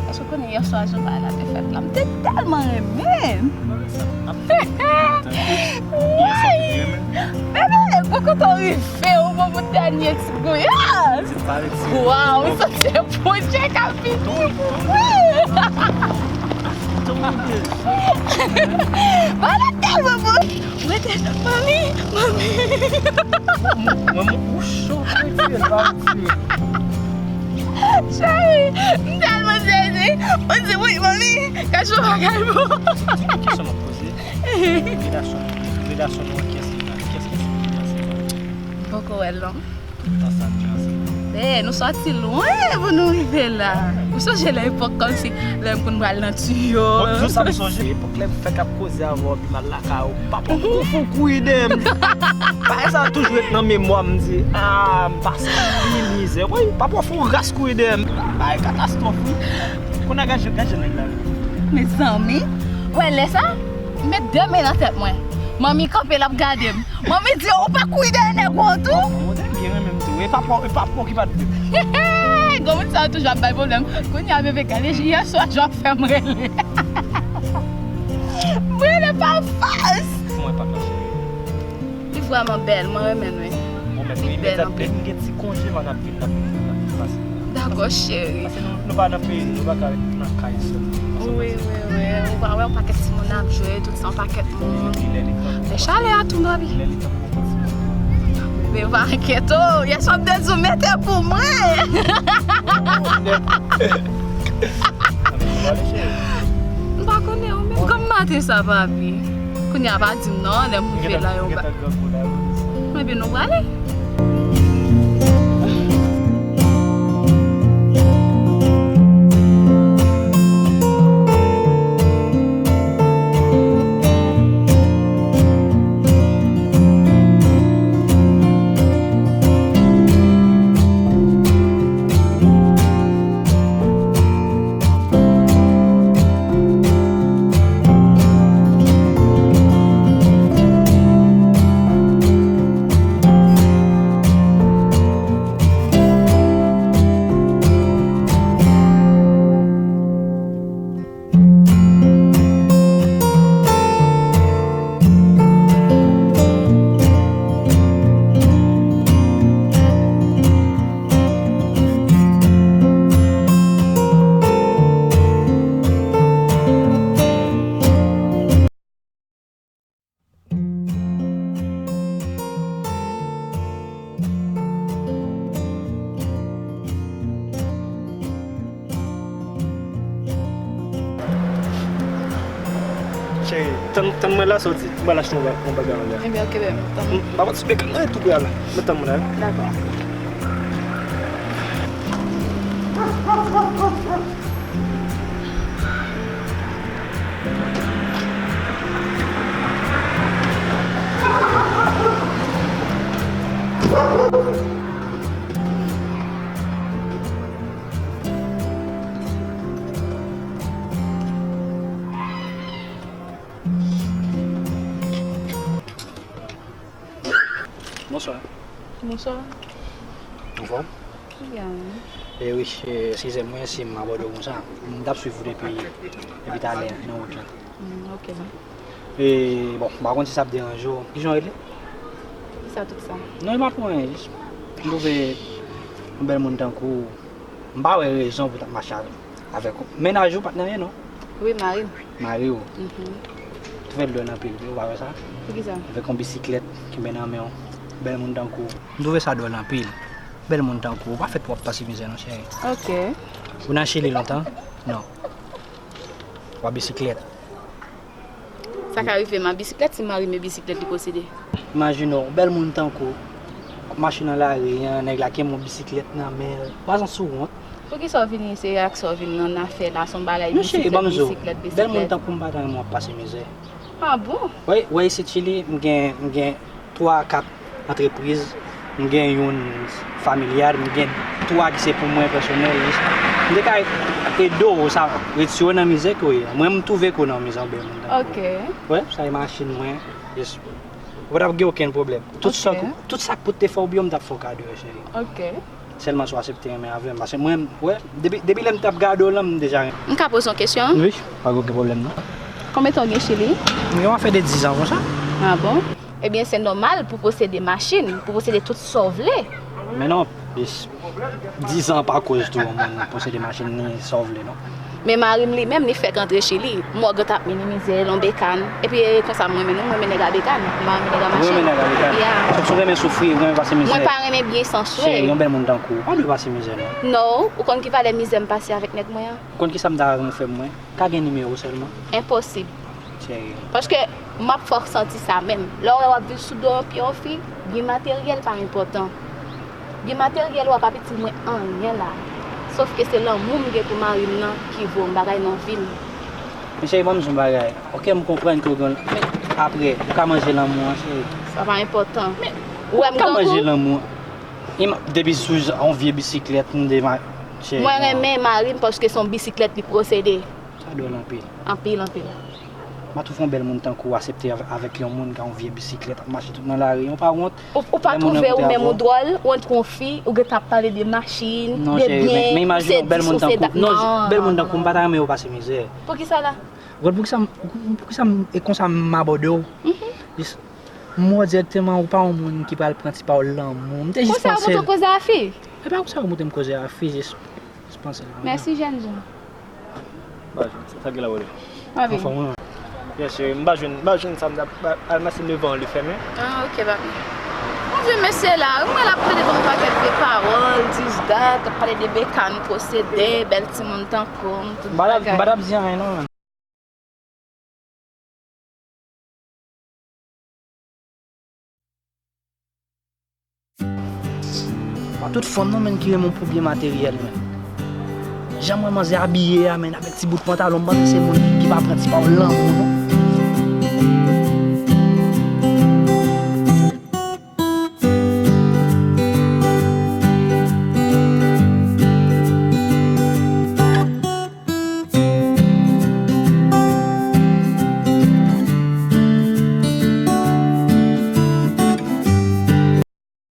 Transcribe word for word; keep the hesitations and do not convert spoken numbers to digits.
Èske w konnen yè swa jan bagay la te fèt la? M te tèlman renmen. Woy! Bebe, bon kote w rive, ou bon pou dènye ti gouyad. Waw, m santi se Bondye k ap vini pou mwen. Bagay la tèlman bon. Mwen te, manmi, manmi. Mwen, mwen, ou cho, mwen tire, mwen tire. Cheri, m tèlman sezi. Mwen di, wi, manmi, kèchon bagay bon. Di nou kesyon m ap poze. Relasyon, relasyon nou an, kiyès ki, kiyès ki sou plas la? Poko wè l non. Tan sa te ansanm. Eh, nou sòti lwen pou nou rive la. Ou sonje lè epòk kòmsi lè m konn pral nan tiyo? Bon, jou sa m sonje. Epòk lè m fèk ap koze avè w, epi m al lakay ou. Papa w kou fou kouri dèyè m. Bagay sa toujou ret nan memwa m, di, ah, m pase anpil mizè. Wi, papa w fè yon ras kouri dèyè m. Bagay katastwòf, wi. Kounye a gad jan, gad jan nèg la ret. Mezanmi, wè lè sa, m met de men nan tèt mwen. Manmi kanpe, l ap gade m. Manmi di, ou pa kouri dèyè nèg ou an tou? Manman te byen renmen m tou. E papa, e papa w ki pa t vle. Granmoun sa yo toujou ap bay pwoblèm. Kounye a, bebe, gade yè swa jan w ap fè m rele. M rele pa fòs. Kòman e papa w, cheri? Li vrèman bèl, mwen renmen l, wi. Bon, men li bèl anpil. M gen ti konje la, n ap vin, n ap vin, n ap vin pase. Dakò, cheri. Paske nou, nou pa nan peyi nou, nou pa ka ret nan kay sèlman. Wi, wi, wi. Ou pa wè yon pakèt timoun ap jwe, tout sa, yon pakèt moun. Lè chalè a tou, baby. Lè li tankou yon ti. Bebe, pa enkyete w, yè swa m te di w mete pou mwen. M pa konnen, ou menm, kòm maten sa, papi. Kounye a pa di m non, lè m rive la, yo ba. Ebyen, nou prale. Cheri, tann, tann mwen la, soti. M pral achte yon ba-, yon bagay anlè. Ebyen, oke, bebe, tann. M pa konn si bebe nan tou prè la. Mwen tann mwen la, wi. Dakò. Bonswa. Bonswa. Anfòm? Byen. E wi, e, eskize mwen si m abòde w konsa. M t ap swiv ou depi, depi talè nan wout la. Mm, oke. E, bon, m pa konn si sa ap deranje w. Kijan w rele? Sa tout sa. Non, e pa pou anyen, jis m twouve yon bèl moun tankou w, m pa wè rezon pou t ap mache avè, avèk ou. Mennaj ou pa t nan anyen, non? Wi, mari m. Mari w. Mhm. Twouve l dwòl anpil, wi, ou pa wè sa? Poukisa? Avèk yon bisiklèt kenbe nan men w. Bèl moun tankou w. M twouve sa dwòl anpil. Bèl moun tankou w pa fèt pou w ap pase mizè, non, cheri. Ok. Ou nan Chili lontan? Non. W ap bisiklèt. Sa ka rive m ap bisiklèt si mari m e bisiklèt li posede. Imajine w, yon bèl moun tankou w, ap mache nan lari an, nèg la kenbe yon bisiklèt nan men l. Ou pa santi w wont? Poukisa w vin isi ak sa w vin nan afè la, se yon bagay bisiklèt, bisiklèt, bisiklèt? Non, cheri, ban m di w, bèl moun tankou m pa ta renmen w ap pase mizè. Ah bon? Wi, wè isit Chili, m gen, m gen twa, kat antrepriz, m gen youn familyal, m gen twa ki se pou mwen pèsonèl, jis. M te ka ede w sa, retire w nan mizè ke w ye a. Mwen, m twouve ke w nan mizè, yon bèl moun tankou w. Ok. Wi, sa e machin mwen, jis. Ou pa t ap gen okenn pwoblèm. Tout sa, ok, tout sa k pou te fè w byen, m t ap fè w kado, cheri. Ok. Sèlman si w aksepte renmen avè m. Paske mwen, wè, depi, depi lè m t ap gade w lan, m deja renmen. M ka poze yon kesyon? Wi, pa gen okenn pwoblèm, non. Konbyen tan w gen Chili? M gen yon afè de diz an konsa. Ah bon? Ebyen, se nòmal pou posede machin, pou posede tout sa w vle. Men non, dis, diz an pa koz tou yon moun posede machin ni sa w vle, non. Men mari m li menm, li fèk antre Chili. M wè w gentan ap minimize l, yon bekàn. Epi e konsa m renmen nou, m renmen nèg a bekàn. M pa renmen nèg a machin. Ou renmen nèg a bekàn? Ya. Sòf si w renmen soufri, ou renmen pase mizè. Mwen pa renmen byen san swè. Cheri, yon bèl moun tankou w pa dwe pase mizè, non. Non, ou konn ki valè mizè m pase avèk nèg mwen an? Ou konn kisa m ta renmen w fè pou mwen? Ka gen nimewo w sèlman? Enposib. Cheri. Paske m ap fè w santi sa menm. Lè w wè w ap viv sou do yon pye yon fi, byen materyèl pa enpòtan. Byen materyèl ou a pa itil mwen anyen la. Sof ke se lanmou m gen pou mari m nan ki vo m bagay nan vi m. Men cheri, ban m di w yon bagay. Ok, m konprann ke w gen, men apre, ou ka manje lanmou an, cheri. Sa pa enpòtan. Ou wè m grangou? Ou ka manje lanmou an. Ima-, depi sou jan, yon vye bisiklèt, m dema-, cheri. Mwen renmen mari m paske se yon bisiklèt li posede. Sa dwòl anpil. Anpil, anpil. M pa twouve yon bèl moun tankou w aksepte avè-, avèk yon moun ki a yon vye bisiklèt ap mache tout nan lari. Ou pa wont? Ou, ou pa twouve ou menm ou dwòl, ou antre yon fi, ou gentan ap pale de machin, de byen, de sèt, non, non, bèl moun tankou w, m pa ta renmen w pase mizè. Poukisa la? Ou konn poukisa m, poukisa m, e konsa m abòde w? Mhm. Jis, m wè w dirèkteman, ou pa yon moun ki pral pran ti pawòl lanmou. M te jis panse. Konsa w montre w koze a fi? E pa konsa w montre m koze a fi, jis. Mèsi, jènjan. Sa gen la, wale. Anfòm ou? Yes, cheri, m pa jwenn, m pa jwenn sa m t ap al mache devan li fèmen. Ah, ok, papi. Mon Dieu, mesye la, mwen l ap pale ban m pakèt vye pawòl, dis dat, ap pale de bekàn, posede, bèl timoun tankou m, tout bagay. M pa t ap di anyen non, man. Pa tout fanm non, menn, ki renmen w pou byen materyèl, menn. Jan m wè manzè abiye a, menn, avèk ti bout pantalon, m panse se moun ki pa pran ti pawòl lanmou, non.